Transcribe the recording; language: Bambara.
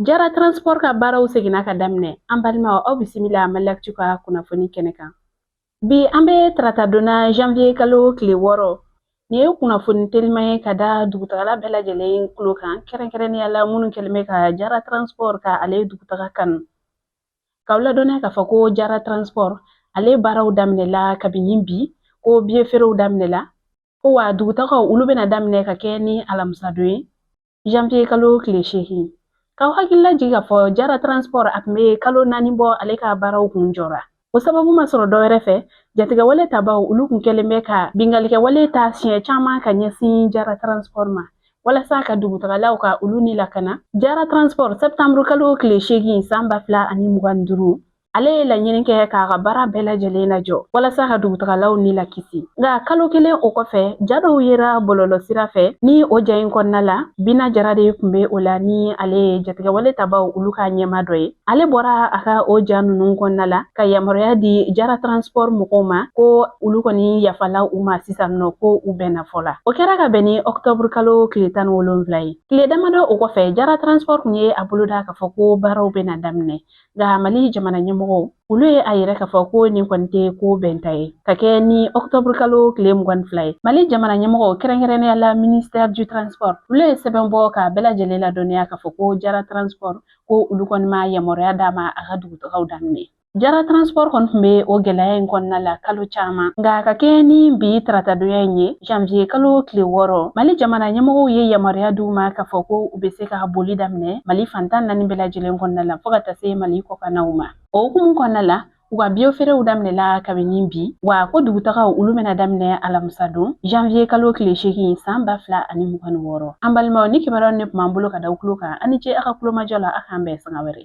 Jara Transport ka baaraw seginna ka daminɛ. An balimaw, aw bisimila Maliactu ka kunnafoni kɛnɛ kan. Bi an bɛ tarata don na, janvier kalo tile 6. Nin ye kunnafoni teliman ye ka da dugutagala bɛɛ lajɛlen tulo kan, kɛrɛnkɛrɛnnenya la minnu kɛlen bɛ ka Jara Transport ka ale dugutaga kanu. K'aw ladɔnniya k'a fɔ ko Jara Transport ale baaraw daminɛla kabini bi, ko biye feerew daminɛla, ko wa dugutagaw olu bɛna daminɛ ka kɛ ni alamisadon ye, janvier kalo tile 8. K'aw hakili lajigin k'a fɔ Jara Transport a tun bɛ kalo 4 bɔ ale ka baaraw kun jɔra. O sababu ma sɔrɔ dɔwɛrɛ fɛ, jatigɛwale tabaw olu kun kɛlen bɛ ka binkannikɛwale ta siɲɛ caman ka ɲɛsin Jara Transport ma, walasa ka dugutagalaw ka olu ni lakana. Jara Transport, septembre kalo tile 8 san 2025, ale ye laɲini kɛ k'a ka baara bɛɛ lajɛlen lajɔ walasa ka dugutagalaw ni lakisi. Nka kalo kelen o kɔfɛ, ja dɔw yera bɔlɔlɔ sira fɛ. Ni o ja in kɔnɔna la, Bina Jara de tun bɛ o la, ni ale ye jatigɛwale tabaw olu ka ɲɛmaa dɔ ye. Ale bɔra a ka o ja ninnu kɔnɔna la ka yamaruya di Jara Transport mɔgɔw ma ko olu kɔni yafala u ma sisan nɔ, ko u bɛnna fɔ la. O kɛra ka bɛn ni ɔktɔburu kalo tile 17 ye. Tile damadɔ o kɔfɛ, Jara Transport tun ye a boloda k'a fɔ ko baaraw bɛna daminɛ. Nka Mali jamana ɲɛmɔgɔw olu ye a yira k'a fɔ ko nin kɔni tɛ ko bɛnta ye. Ka kɛ ni ɔktɔburu kalo tile 22 ye, Mali jamana ɲɛmɔgɔw, kɛrɛnkɛrɛnnenya la ministère du transport, olu ye sɛbɛn bɔ k'a bɛɛ lajɛlen ladɔnniya k'a fɔ ko Jara Transport, ko olu kɔni ma yamaruya d'a ma a ka dugutagaw daminɛ. Jara Transport kɔni tun bɛ o gɛlɛya in kɔnɔna la kalo caman. Nka ka kɛ ni bi taratadonya in ye, janvier kalo tile 6, Mali jamana ɲɛmɔgɔw ye yamaruya d'u ma k'a fɔ ko u bɛ se ka boli daminɛ Mali fan 14 bɛɛ lajɛlen kɔnɔna la, fo ka taa se Mali kɔkannaw ma. O hukumu kɔnɔna la, u ka biye feerew daminɛla kabini bi, wa ko dugutagaw olu bɛna daminɛ alamisadon, janvier kalo tile 8 san 2026. An balimaw, ni kibaruyaw ne tun b'an bolo ka da aw tulo kan. Aw ni ce aw ka kulomajɔ la. A k'an bɛn sanga wɛrɛ.